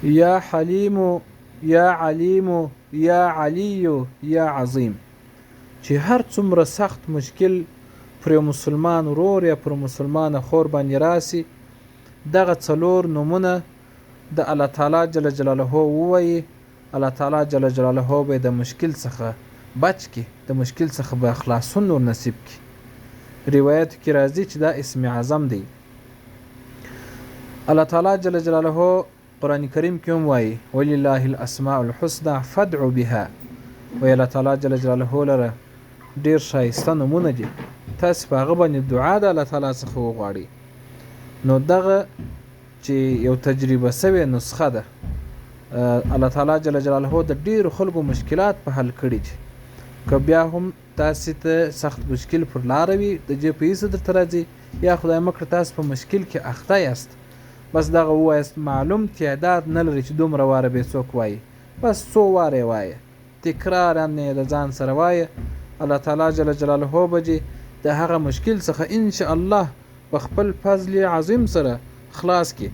یا حلیم یا علیم یا علی یا عظیم. چې هر څومره سخت مشکل پر یو مسلمان ورور یا پر مسلمانه خور باندې راسي، دغه څلور نومونه د الله تعالی جل جلاله ووایي، الله تعالی جل جلاله به د مشکل څخه بچ کړي، د مشکل څخه به خلاصون ور نصیب کړي. روایت کې راځي چې دا اسم اعظم دی. الله تعالی جل جلاله قرآن کریم کې هم وایي ولله الاسماء الحسنى فادعوا بها، وایي الله تعالی جل جلاله لره ډیر ښایسته نومونه دي، تاسو په هغه باندې دعا د الله تعالی څخه وغواړئ. نو دغه چې یو تجربه سوې نسخه ده، الله تعالی جل جلاله د ډیرو خلکو مشکلات په حل کړي دي. که بیا هم تاسې ته سخت مشکل پر لاره وي، د جیب پیسې درته راځي، یا خدای مه کړه تاسو په مشکل کې اخته یاست، بس دغه ووایاست. معلوم تعداد نه لري چې دومره واره به څوک وایي، بس څو واره یې وایه، تکرارا یې د ځان سره وایه، الله تعالی جل جلاله به دې د هغه مشکل څخه ان شاء الله په خپل فضل عظیم سره خلاص کړي.